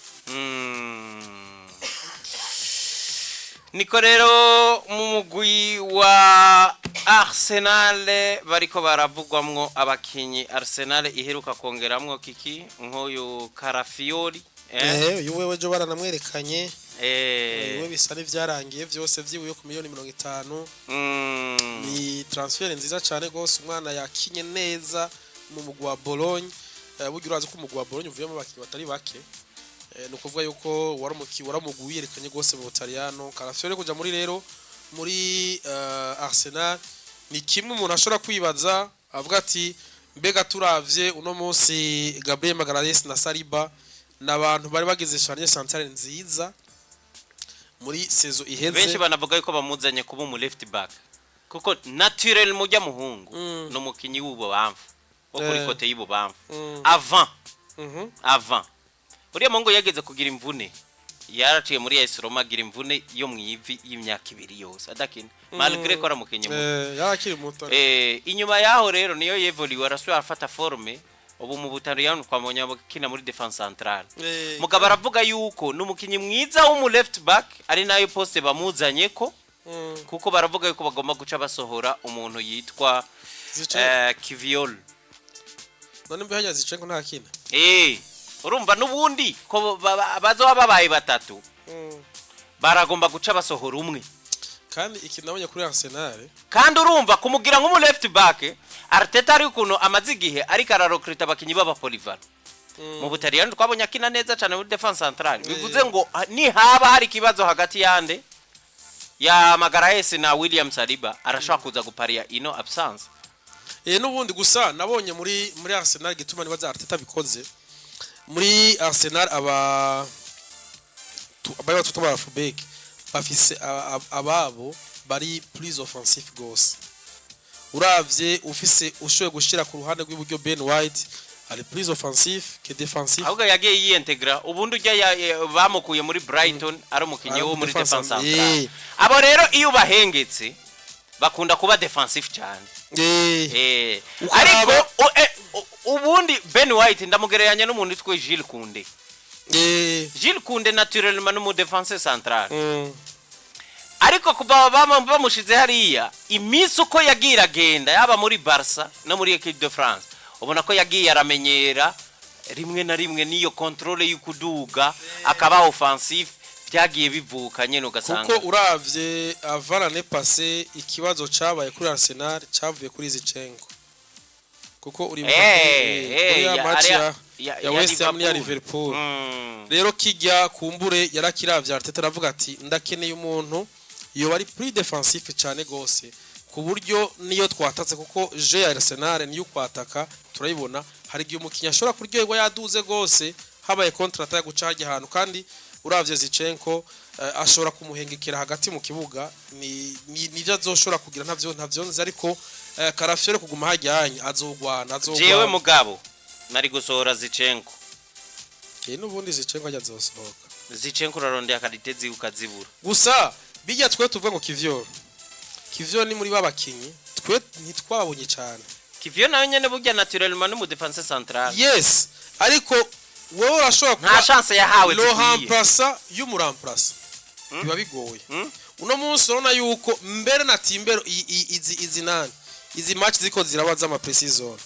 Niko rero mu mugwi wa Arsenal bariko baravugwamwo abakinyi Arsenal iheruka kongeramwo, kiki nk'uyu Calafiori. Uyu wewe jo baranamwerekanye. Uyu we bisa n'ivyarangiye vyose vyiwiye ku miliyoni 50. Ni transfert nziza cyane gose. Umwana yakinye neza mu mugwi wa Bologne. Burya urazi ko umugwi wa Bologne uvuyemo abakinyi batari bake. Ni ukuvuga yuko waramugwi wiyerekanye gose mu Butaliyano. Calafiori kuja muri rero muri Arsenal ni kimwe umuntu ashobora kwibaza, avuga ati mbega turavye uno munsi Gabriel Magalhaes na Saliba n'abantu bari bagize charnière centrale nziza muri saison iheze. Benshi banavuga yuko bamuzanye kuba umu left back, kuko naturel mujya muhungu ni umukinyi w'ububamfu wo kuri côté y'ibubamfu avant. Avant uriya muhungu yageze kugira imvune, yaraciye muri AS Roma agira imvune yo mu ivi y'imyaka 2 yose adakina, malgré ko ari umukinyi muto. Yarakiri muto. Inyuma yaho rero niyo yevoliwe, arasubira afata forme. Ubu mu Butaliyani twabonye akina muri défense centrale. Mugabo aravuga yuko ni umukinyi mwiza w'umu left back, ari nayo poste bamuzanye ko kuko baravuga yuko bagomba guca basohora umuntu yitwa Zinchenko. Kiviol. None mbe hajya Zinchenko ntakina? Urumva n'ubundi ko bazoba babaye batatu, baragomba guca basohora umwe. Kandi ikintu nabonye kuri Arsenal, Kandi urumva kumugira nk'umu left back, Arteta ari ukuntu amaze igihe ariko ararokrita abakinyi b'aba polyvalent. Mu Butaliyani twabonye akina neza cyane muri défense centrale. Bivuze ngo nihaba hari ikibazo hagati yande ya Magalhaes na William Saliba, arashobora kuza guparia ino absence. N'ubundi gusa nabonye muri Arsenal, gituma nibaza Arteta bikoze muri Arsenal, aba abari batuta ba fullback bafise ababo bari plus offensif gose. Uravye ufise ushoboye gushira ku ruhande rw'iburyo Ben White, ari plus offensif que défensif. Ahubwo yagiye yiyentegra ubundi ujya bamukuye muri Brighton ari umukinnyi Ari wo muri défense défense centrale. Abo rero iyo ubahengetse bakunda kuba défensif cyane. Ariko ubundi Ben White ndamugereranya n'umuntu witwa Jules Koundé. Jules Koundé naturellement ni umu défenseur central, ariko kuva bamushize hariya, iminsi uko yagiye iragenda, yaba muri Barca no muri Equipe de France, ubona ko yagiye aramenyera rimwe na rimwe n'iyo contrôle y'ukuduga akaba offensif, byagiye bivuka nyene ugasanga. Kuko uravye avant l'année passée, ikibazo cabaye kuri Arsenal cavuye kuri Zinchenko, kuko uri muri ya match ya West Ham n'iya Liverpool. Rero kijya kumbure yarakiravye Arteta, aravuga ati: "Ndakeneye umuntu yoba ari plus défensif cyane gose, ku buryo niyo twatatse, kuko jeu ya Arsenal niyo kwataka turayibona, hari igihe umukinnyi ashobora kuryoherwa yaduze gose, habaye contre-attaque guca hajya ahantu, kandi uravye Zinchenko ashobora kumuhengekera hagati mu kibuga, ni nivyo azoshobora kugira, ntavyo nzi, ariko Calafiori kuguma hajyanye azogwana Jewe azogwana." Mugabo nari gusohora Zinchenko. N'ubundi Zinchenko ajya azosohoka. Zinchenko urarondera qualité ziwe ukazibura. Gusa bijya twe tuvuga ngo Kivior ni muri babakinyi twe ntitwabonye cyane. Kivior nawe nyene burya naturellement n'umu défenseur central. Yes, ariko wowe urashobora Nta chance yahawe le zikwiye. remplaçant y'umuremplaçant biba bigoye. Uno munsi urabona yuko mbere na Timber izi nani, izi match ziko ziraba z'ama pre-season,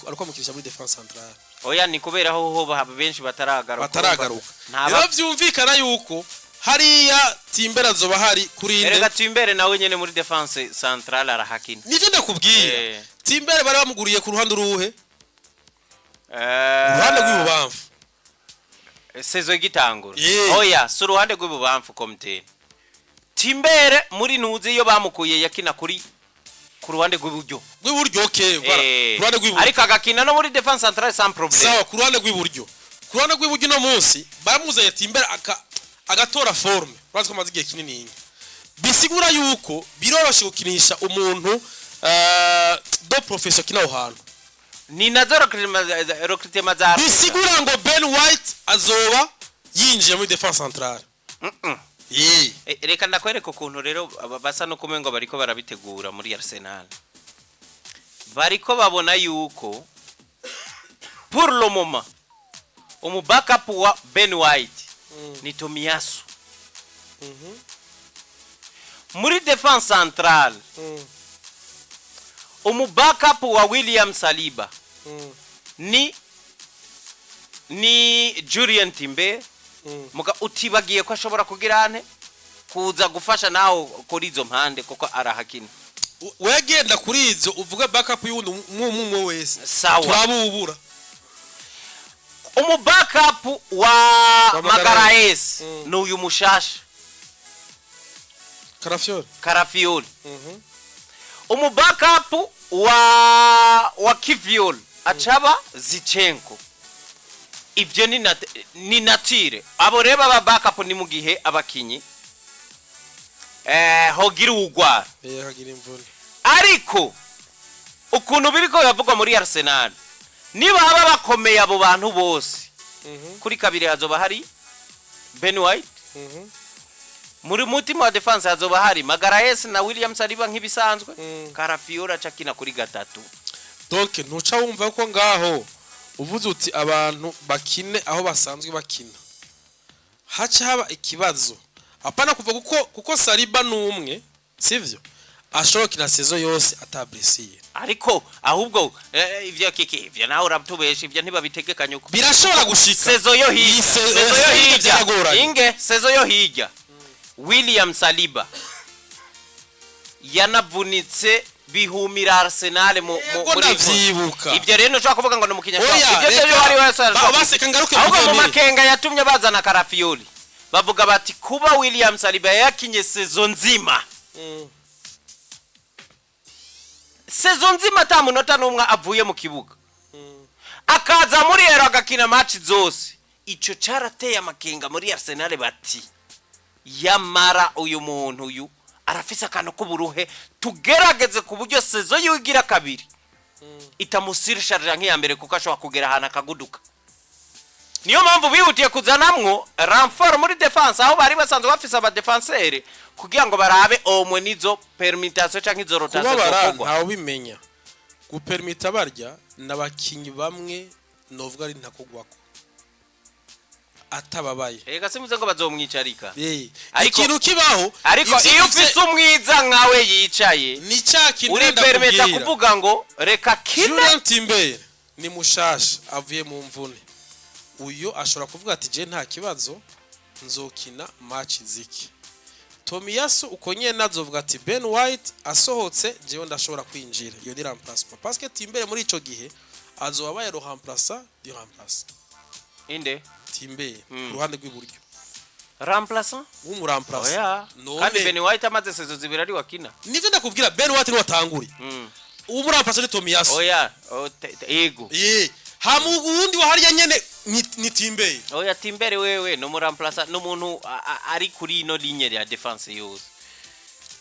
ariko amukirisha muri défense centrale. Oya, ni kubera ho ho benshi bataragaruka. Bataragaruka. Nta Rero vyumvikana yuko hariya Timber azoba hari kuri inde? Erega Timber nawe nyene muri défense centrale arahakina. Nivyo ndakubwira. Timber bari bamuguriye ku ruhande uruhe? Uruhande rw'ibubamfu. Saison igitangura. Oya, si uruhande rw'ibubamfu komite. Timber muri ntuzi iyo bamukuye yakina kuri ku ruhande rw'iburyo. Rw'iburyo, okay, voilà. Ku ruhande rw'iburyo. Ariko agakina no muri défense centrale sans problème. Sawa, ku ruhande rw'iburyo. Ku ruhande rw'iburyo no munsi baramuzanye Timber agatora forme, urazi ko amaze igihe kinini, bisigura yuko biroroshe gukinisha umuntu de profession kina aho hantu. Ni nazo recrutement za Arsenal. Bisigura ngo Ben White azoba yinjiye muri défense centrale. Ye. Reka ndakwereka ukuntu rero basa no kumengo bariko barabitegura muri Arsenal. Bariko babona yuko pour le moment umu backup wa Ben White ni Tomiyasu. Muri défense centrale, umu backup wa William Saliba ni Jurrien Timber. Muga utibagiye ko ashobora kugira ane kuza gufasha nawe kuri izo mpande kuko arahakina. Wegenda kuri izo uvuga backup y'uwundi umwe wese. Sawa. Turabubura. Umu backup wa Wa Magalhaes Magalhaes. ni uyu mushasha. Calafiori. Calafiori. Umu backup wa Kivior acaba Zinchenko. Ivyo ni natire abo rero aba backup ni mu gihe abakinyi hogira ugwara. Hagira imvune. Ariko ukuntu biriko biravugwa muri Arsenal, niba baba bakomeye abo bantu bose, kuri kabiri hazoba hari Ben White, muri mutima wa défense hazoba hari Magalhaes na William Saliba nk'ibisanzwe, Calafiori aca akina kuri gatatu. Donc ntuca wumva ko ngaho uvuze uti abantu bakine aho basanzwe bakina, haca haba ikibazo. Apana kuva kuko Saliba numwe sivyo ashobora gukina saison yose ata blessure. Ariko ahubwo ivyo kiki, ivyo nawe uratubesha, ivyo ntibabitegekanye uko. Birashobora gushika. Saison yo Iyi hirya, saison yo saison hirya byaragoranye. Inge saison yo hirya, William Saliba yanavunitse bihumira Arsenal Yego, muri ndavyibuka. Ivyo rero ntushobora kuvuga ngo ni umukinnyi Oya, ashobora ivyo reka. byo wari wese arashobora Baseka ngaruke ahubwo mu muganire. makenga yatumye bazana Calafiori, bavuga bati kuba William Saliba yakinye saison nzima, saison nzima ata munota n'umwe avuye mu kibuga, akaza muri Euro agakina match zose, ico carateye amakenga muri Arsenal, bati yamara uyu muntu uyu arafise akantu k'uburuhe. Tugerageze ku buryo saison yigira kabiri itamusirisharira nk'iya mbere, kuko ashobora kugera ahantu akaguduka. Niyo mpamvu bihutiye kuzanamwo renfort muri défense, aho bari basanzwe bafise aba défenseurs, kugira ngo barabe omwe nizo permutation canke izo rotation Kubabara zokorwa. Ntawe ubimenya. Gupermita barya n'abakinyi bamwe novuga ari ntakugwako atababaye. Reka simuze ngo bazomwicarika. Ikintu kibaho Ariko iyo ufise umwiza nkawe yicaye, ni cya kintu uri permeta ndakubwira. kuvuga ngo reka kine. Julian Timber ni mushasha, avuye mu mvune. Uyu ashobora kuvuga ati: "Je nta kibazo, nzokina match ziki." Tomiyasu uko nyene azovuga ati: "Ben White asohotse, jewe ndashobora kwinjira." Iyo ni remplacement, parce que Timber muri ico gihe azoba abaye le remplaçant du remplaçant. Inde? Timber ku ruhande rw'iburyo. Remplaçant? W'umuremplaçant. Oya. None Kandi Ben White amaze saison 2 ari wakina. Nivyo ndakubwira, Ben White niwe watanguriye. Uw'umuremplaçant ni Tomiyasu. Oya, yego. Hama uwundi wa hariya nyene ni Timber. Oya, Timber wewe no muremplaçant n'umuntu ari kuri ino ligne ya défense yose.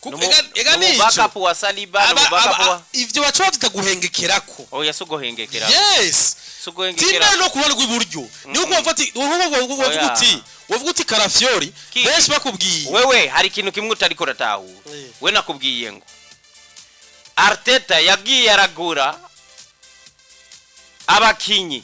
Kuko ega Numu nico backup wa Saliba, numu backup wa ivyo baca bavyita guhengekerako. Oya, sugohengekera. Yes. Sugohengekera. Timber no kubona rw'iburyo niho kubavuga ati wavuga Oya. uti wavuga uti Calafiori benshi bakubwiye. Wewe hari ikintu kimwe utariko uratahura. We nakubwiye ngo Arteta yagiye aragura abakinyi,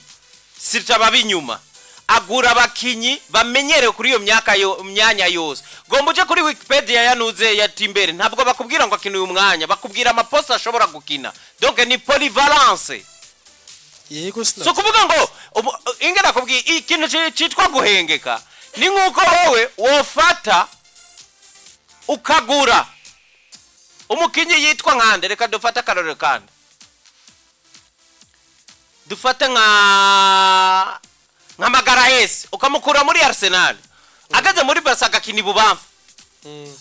sirta babinyuma, agura abakinyi bamenyerewe kuri iyo myaka yo myanya yose. Gomba uje kuri Wikipedia yanuze ya Timber, ntabwo bakubwira ngo akina uyu mwanya, bakubwira amaposte ashobora gukina. Donc ni polyvalence. Yego, sina Si ukuvuga ngo inge nakubwiye ikintu citwa guhengeka ni nk'uko wowe wofata ukagura umukinyi yitwa nkande. Reka dufate akarorero, kandi dufate nka Magalhães, ukamukura muri Arsenal, ageze muri Barca agakina ibubamfu.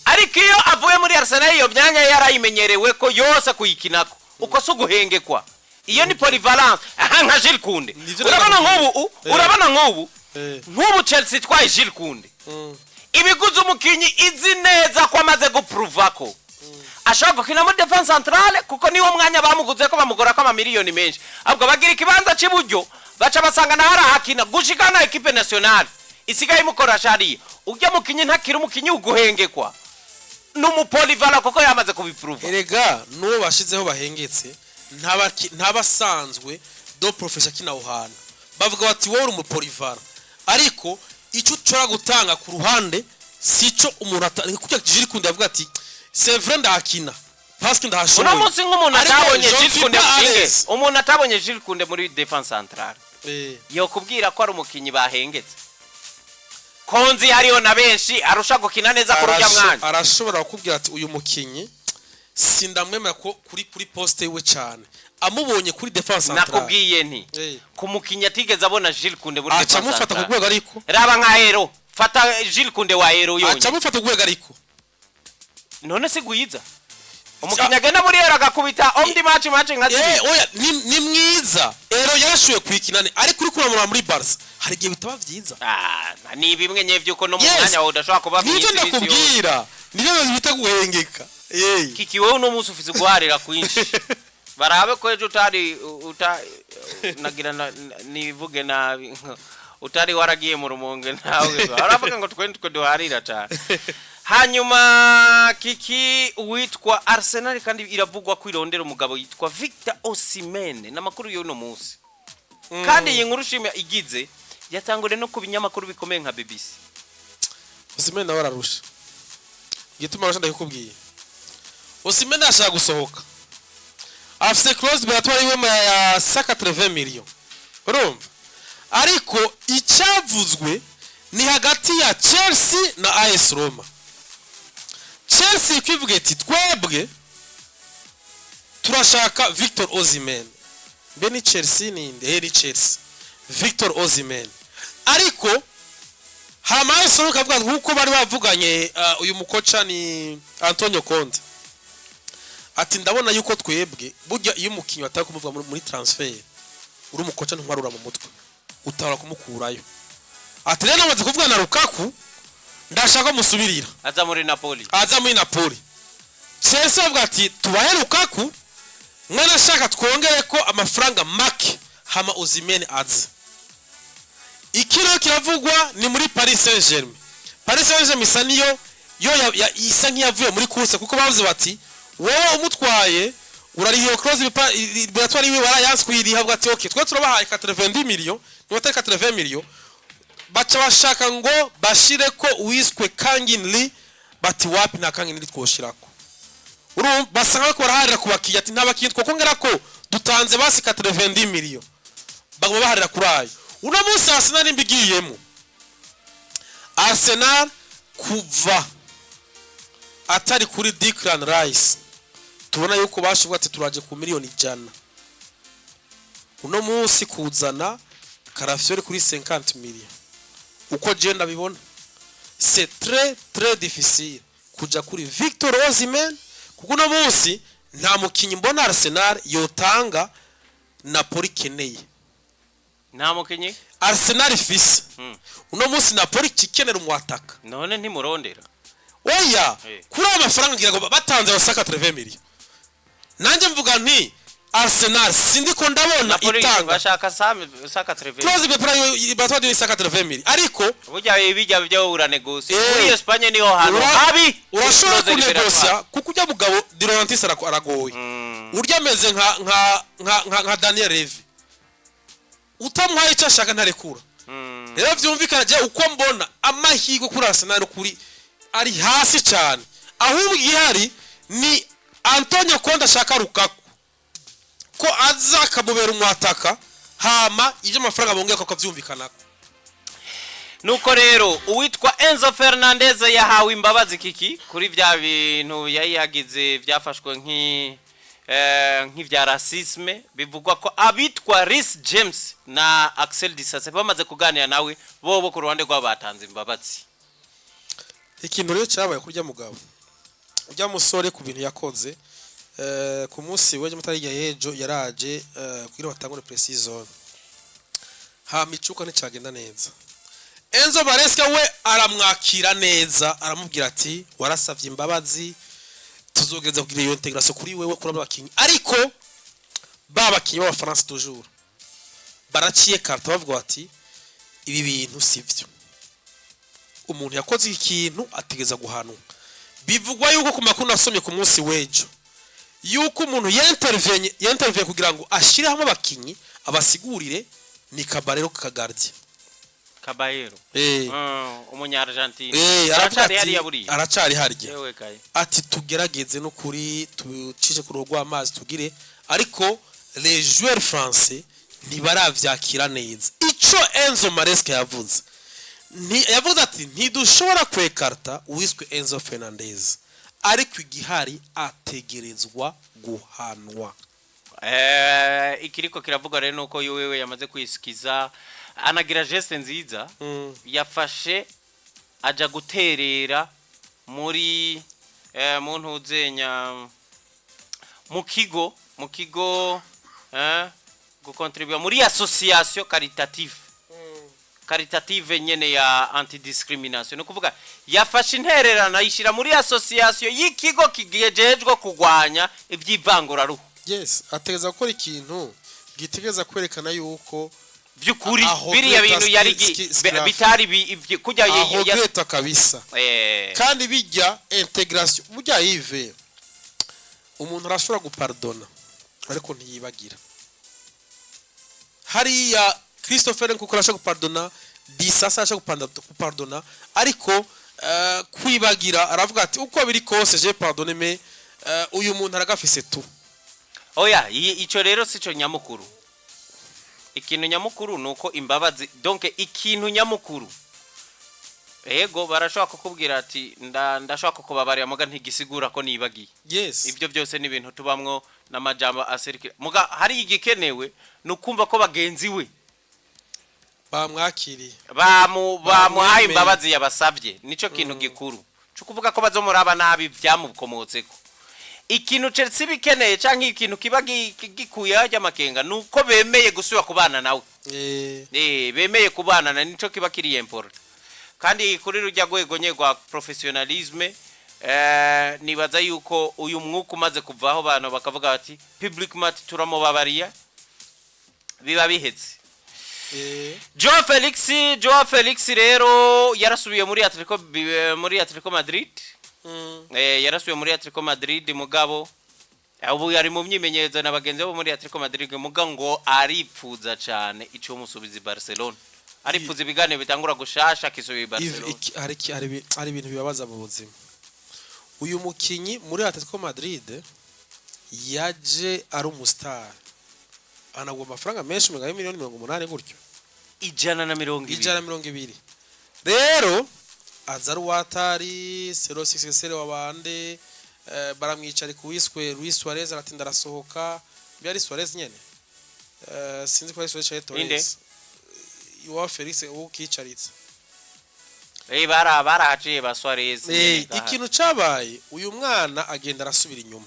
Ariko iyo avuye muri Arsenal, iyo myanya yarayimenyerewe ko yose kuyikinako. Uko si uguhengekwa, iyo ni polyvalence. Aha nka Jules Koundé, Nivyo urabona ndakubwira. nk'ubu urabona nk'ubu nk'ubu Chelsea itwaye Jules Koundé, ibiguze umukinyi izi neza ko amaze gupuruva ko ashobora gukina muri défense centrale, kuko niwo mwanya bamuguze ko bamugura ko amamiliyoni menshi. Ahubwo bagira ikibanza cy'iburyo, baca basanga nawe arahakina gushika na équipe nationale isigaye imukoresha hariya. Ujya mukinyi ntakiri umukinyi uguhengekwa, ni umupolyvalent kuko yamaze kubipuruva. Erega n'uwo bashizeho bahengetse ntabasanzwe do profession akina aho hantu. Bavuga bati: "Wowe uri umupolyvalent, ariko icyo ushobora gutanga ku ruhande sico umuntu kuko." Jules Koundé avuga ati: "C'est vrai, ndahakina parce que ndahashoboye." Uno munsi nk'umuntu Ariko atabonye je Jules suis Koundé pas à inge l'aise. Umuntu atabonye Jules Koundé muri défense centrale yokubwira ko ari umukinyi bahengetse, konzi hariho na benshi arusha gukina neza kuri ujya mwanya. Arashobora kukubwira ati: "Uyu mukinyi sindamwemera ko kuri poste yiwe cyane." Amubonye kuri défense centrale. Nakubwiye nti ku mukinyi atigeze abona Jules Koundé muri Aca défense amufata ku centrale. rwego, ariko Raba nka Hero, fata Jules Koundé wa Hero aca yonyine. amufata ku rwego, ariko None si gwiza umukinyi agenda muri Hero agakubita omdi match nka zibiri? Oya, ni mwiza. Ero yarashoboye kuyikina ariko uri kuramura muri Barca hari igihe bitaba byiza. Ah, ni bimwe nye vyuko no mu Yes. mwanya wawe udashobora kuba Nibyo mwiza imisi yose. ndakubwira, nibyo bita guhengeka. Kiki, wowe uno munsi ufise guharira kwinshi, barabe ko ejo utari uta nagira nivuge nabi, utari waragiye mu Rumonge nawe baravuga ngo twe duharira cyane. Hanyuma kiki, uwitwa Arsenal kandi iravugwa ko irondera umugabo yitwa Victor Osimhen, n'amakuru y'uno munsi. Kandi iyi nkuru ushima igize yatanguriye no ku binyamakuru bikomeye nka BBC. Osimhen nawe ararusha. Igituma arusha ndakikubwiye. Osimhen ashaka gusohoka, afise clause libératoire yiwe ya 180 millions, urumva? Ariko icyavuzwe ni hagati ya Chelsea na AS Roma. Chelsea kwivuga iti: "Twebwe turashaka Victor Osimhen." Mbe ni Chelsea ninde? Ni Chelsea, Victor Osimhen. Ariko hama AS Roma ikavuga nkuko bari bavuganye, uyu mukoca ni Antonio Conte, ati: "Ndabona yuko twebwe burya iyo umukinnyi batari kumuvuga muri transfer, uri umukoca ntwarura mu mutwe, utabara kumukurayo." Ati: "Rero namaze kuvugana na Lukaku, ndashaka ko musubirira." Aza muri Napoli. Aza muri Napoli. Chelsea bavuga ati Tubahe Lukaku, mwana ashaka twongere ko amafaranga make, hama Osimhen aze. Ikiro kiravugwa ni muri Paris Saint-Germain. Paris Saint-Germain isa niyo yo isa nk'iyavuye muri course, kuko bavuze bati: "Wowe umutwaye urariha iyo clause libératoire iwe." Warayanse kuyiriha, avuga ati: "Okay, twe turabahaye 90 millions, niba atari 80 millions." Baca bashaka ngo bashire ko uwiswe Kangin Lee. Bati: "Wapi, nta Kangin Lee twoshirako." Urumva basa nkaho baraharira ku bakiriya, ati: "Nta bakiriya twokongera ko dutanze basi 90 millions." Baguma baharira kuri ayo. Uno munsi Arsenal nimba igiyemo, Arsenal kuva atari kuri Declan Rice, tubona yuko bashoboye ati: "Turaje ku miliyoni 100." Uno munsi kuzana Calafiori kuri 50 millions, uko je ndabibona, c'est très très difficile kuja kuri Victor Osimhen, kuko uno munsi nta mukinyi mbona Arsenal yotanga Napoli ikeneye. Nta mukinyi Arsenal ifise uno munsi Napoli ikenera umwataka. None ntimurondera? Oya. Kuri ayo mafaranga ngira ngo batanze basaka 80 millions, nanjye mvuga nti Arsenal sindiko ndabona Napoli itanga. Bashaka 180. Clause libératoire de 180 millions, ariko Burya bijya byo uranegosia. Muri Espagne niho hantu habi. Urashobora clause libératoire. kunegosia, kuko ujya mugabo De Laurentiis aragoye. Urya ameze nka Daniel Levy, utamuhaye icyo ashaka ntarekura. Rero vyumvikana, je uko mbona amahirwe kuri Arsenal kuri ari hasi cyane. Ahubwo igihari ni Antonio Conte ashaka Lukaku ko aza akamubera umwataka, hama ibyo amafaranga bongera akavyumvikanako. Nuko rero uwitwa Enzo Fernandez yahawe imbabazi kiki kuri bya bintu yari yagize byafashwe nk'ivya racisme. Bivugwa ko abitwa Reece James na Axel Disasi bamaze kuganira nawe, bobo ku ruhande rwabo batanze imbabazi. Ikintu rero cyabaye kurya mugabo ujya musore ku bintu yakoze, ku munsi w'ejo mutari y'ejo yaraje kugira batangure pre-season, hama icuka nticagenda neza. Enzo Maresca we aramwakira neza, aramubwira ati: "Warasavye imbabazi, tuzogereza kugira iyo intégration kuri wewe, kuri abo bakinyi." Ariko ba bakinyi b'Abafaransa toujours baraciye karta, bavuga bati: "Ibi bintu sivyo, umuntu yakoze iki kintu ategeza guhanwa." Bivugwa yuko ku makuru nasomye ku munsi w'ejo yuko umuntu yintervenye kugira ngo ashire hamwe abakinyi abasigurire ni Kabarero Kagardien. Caballero? Umunya Argentine. Aravuga Aracari ati hariya buriya. Aracari harya. Yewe kaye. Ati: "Tugerageze no kuri tucishe ku ruhu rw'amazi tugire." Ariko les joueurs français ntibaravyakira neza ico Enzo Maresca yavuze. Yavuze ati: "Ntidushobora kwekarta uwiswe Enzo Fernandez, ariko igihari ategerezwa guhanwa." Ikiriko kiravugwa rero nuko wewe yamaze kwisikiza, anagira geste nziza. Yafashe aja guterera muri mu ntuzenya mu kigo gukontribuer muri association caritative nyene ya antidiscrimination. Ni ukuvuga yafashe intererano ayishyira muri association y'ikigo kijejwe kurwanya iby'ivanguraruhu. Yes, ategereza gukora ikintu gitegereza kwerekana yuko By'ukuri aho biriya Greta bintu yari bitari kujya aho Greta kabisa. Kandi bijya intégration burya Yves, umuntu arashobora gupardona ariko ntiyibagira. Hariya Christopher nkuko arashobora gupardona, Disasa arashobora gupardona, ariko kwibagira, aravuga ati: "Uko biri kose je pardonne, mais uyu muntu aragafise tu." Oya, ico rero sico nyamukuru. Ikintu nyamukuru nuko imbabazi, donc ikintu nyamukuru, ego barashobora kukubwira ati: "Ndashobora kukubabarira," muga ntigisigura ko nibagiye. Ibyo byose ni ibintu tubamwo n'amajambo aserukira, muga hari igikenewe ni ukumva ko bagenzi we bamwakiriye, bamuhaye bamwemeye. Imbabazi yabasabye nico kintu gikuru cyo kuvuga ko bazomuraba nabi byamukomotseko. Ikintu Chelsea bikeneye canke ikintu kiba gikuye hajya amakenga nuko bemeye gusubira kubana nawe. Bemeye kubana na nico kiba kiri important. Kandi kuri rujya rwego nye rwa professionnalisme. Nibaza yuko uyu mwuka umaze kuvaho, abantu bakavuga bati publiquement turamubabariye, biba biheze. Joao Felix rero yarasubiye muri Atletico Madrid. Yarasubiye muri Atletico Madrid, mugabo ubu yari mu myimenyerezo na bagenzi bo muri Atletico Madrid, muga ngo aripfuza cyane ico musubiza i Barcelona, aripfuza ibiganiro bitangura gushasha akisubiye i Barcelona. Hari ibintu bibabaza mu buzima. Uyu mukinyi muri Atletico Madrid yaje ari umustar, anagwa amafaranga menshi, umenga 80 miliyoni gutyo. 120. 120. Rero aza ari uwatari sero successeur wabande, baramwicara ku wiswe Luis Suarez, aratinda arasohoka. Mbe ari Suarez nyene, sinzi ko ari Suarez canke Inde? Torres. Iwa Felix uwo kicaritse. Barahaciye ba Suarez nyene gaha. Ikintu cabaye, uyu mwana agenda arasubira inyuma,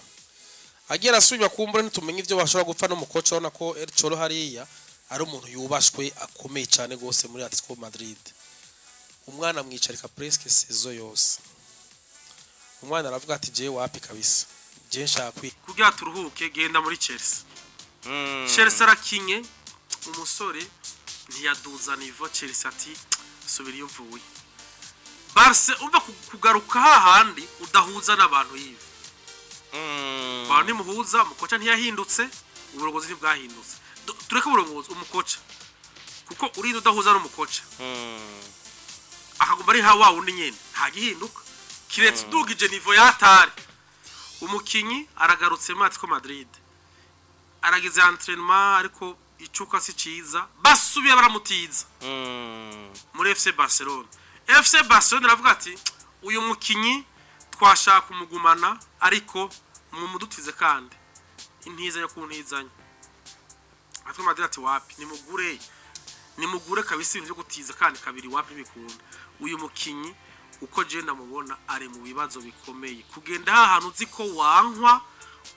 agiye arasubira, kumbura ntitumenye ibyo bashobora gupfa n'umukoca. Urabona ko El Cholo hariya ari umuntu yubashwe akomeye cyane gose muri Atletico Madrid. Umwana amwicarika presque saison yose. Umwana aravuga ati: "Jewe wapi kabisa, je nshaka kugira turuhuke, genda muri Chelsea." Chelsea arakinye, umusore ntiyaduza niveau. Chelsea ati: "Subira iyo uvuye." Barca umva kugaruka hahandi udahuza n'abantu yiwe. Abantu ntimuhuza, umukoca ntiyahindutse, uburongozi ntibwahindutse. Tureke uburongozi, umukoca, kuko urinda udahuza n'umukoca, akaguma ari nka wa wundi nyene, nta gihinduka kiretse udugije niveau yatari. Umukinyi aragarutse muri Atletico Madrid, aragize entraînement, ariko icuka si ciza, basubiye baramutiza muri FC Barcelona. FC Barcelona iravuga ati: "Uyu mukinyi twashaka kumugumana, ariko mumudutize kandi intiza yo kuntizanya." Atletico Madrid ati: "Wapi, nimugure, nimugure kabisa, ibintu byo gutiza kandi kabiri wapi, bikunda." Uyu mukinyi uko je ndamubona ari mu bibazo bikomeye. Kugenda hahantu uzi ko wankwa,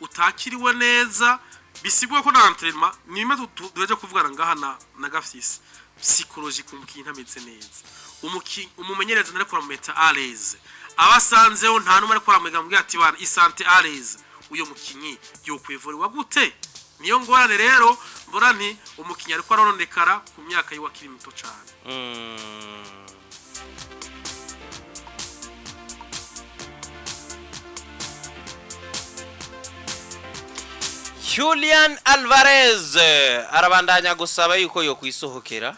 utakiriwe neza, bisiguye ko na entraînement ni bimwe duheje kuvugana ngaha na Gafisi, psychologie ku mukinyi ntameze neza. Umukinyi umumenyereza ntariko aramumeta à l'aise, abasanzeho nta numwe ariko aramwega mubwira ati: "Bana isante à l'aise." Uyo mukinyi yokwivuriwa gute? Niyo ngorane rero mbona nti umukinyi ariko arononekara ku myaka yiwe akiri mito cane. Julian Alvarez arabandanya gusaba yuko yo kwisohokera,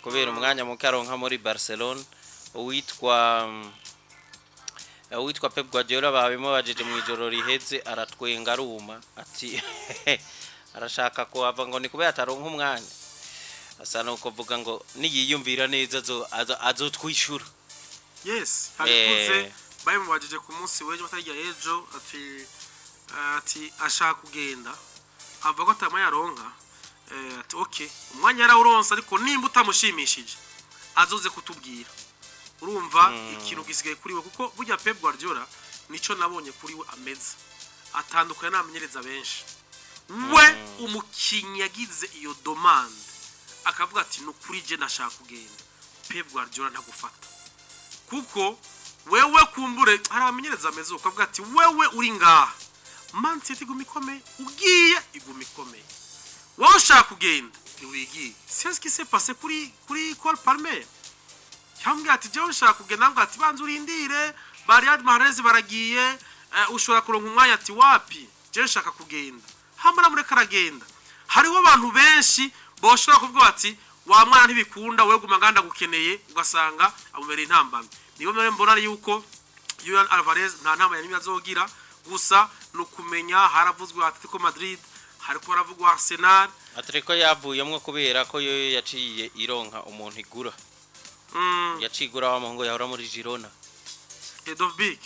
kubera umwanya muke aronka muri Barcelona. Uwitwa Pep Guardiola babimubajije mu ijoro riheze, aratwenga aruma, ati arashaka kuhava ngo ni kubera ataronka umwanya. Asa nuko vuga ngo niyiyumvira neza azotwishura. Yes, abivuze. Babimubajije ku munsi w'ejo batarya ejo, ati ashaka kugenda, avuga ko atamwanya aronka. Ati okay, umwanya yarawuronse, ariko nimba utamushimishije azoze kutubwira. Urumva ikintu gisigaye kuri we, kuko burya Pep Guardiola nico nabonye kuri we, ameze atandukanye n'abamenyereza benshi. We umukinyi yagize iyo demande akavuga ati: "Ni ukuri je ndashaka kugenda," Pep Guardiola ntagufata, kuko wewe kumbure hari abamenyereza ameze uko avuga ati: "Wewe uri ngaha, Man City iguma ikomeye, ugiye iguma ikomeye, wowe ushaka kugenda ntiwigiye." C'est ce qui s'est passé kuri Cole Palmer. Yambwiye ati: "Jewe nshaka kugenda." Ambwira ati: "Banza urindire, ba Riyad Mahrez baragiye, ushobora kuronka umwanya." Ati: "Wapi, jewe nshaka kugenda." Hamara mureka aragenda. Hariho abantu benshi boshobora kuvuga bati: "Wa mwana ntibikunda, wewe guma nganda gukeneye," ugasanga amubereye intambamyi. Niyo mbere mbona yuko Julian Alvarez nta ntama ya nimwe azogira, gusa ni ukumenya haravuzwe Atletico Madrid, hariko haravugwa Arsenal. Atletico yavuyemwo kubera ko yo yaciye ironka umuntu igura. Yaciye igura wa muhungu yahora muri Girona. Dovbyk.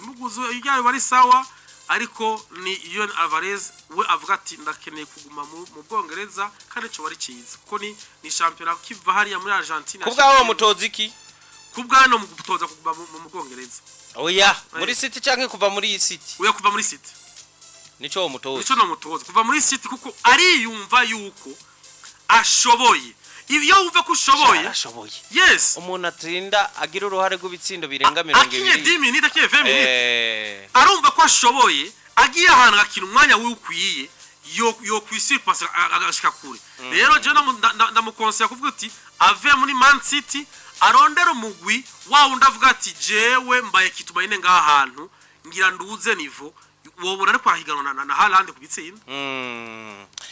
Muguzo ijyayo bari sawa, ariko ni Julian Alvarez we avuga ati: "Ndakeneye kuguma mu Bwongereza," kandi ico bari ciza kuko ni shampiyona kiva hariya muri Argentina. Kubwaho mutoza iki? Kubwa no mu gutoza kuguma mu Bwongereza. Oya, muri City canke kuva muri iyi City? Oya, kuva muri City. Nico wo mutoza. Nico no mutoza kuva muri City, kuko ariyumva yuko ashoboye. Iyo wumva ko ushoboye. Arashoboye. Yes. Umuntu atsinda, agira uruhare rw'ibitsindo birenga mirongo Akinye ibiri. 10 minutes, akinye 20 minutes, arumva ko ashoboye. Agiye ahantu agakina umwanya wiwe ukwiye, yo kwisipasa agashika kure. Rero je ndamukonsera kuvuga uti ave muri Man City, arondera umugwi wa wundi avuga ati: "Jewe mbaye kitumaine ngaha hantu, ngira nduze niveau." Wobona ariko arahiganwa na Haaland ku bitsinda.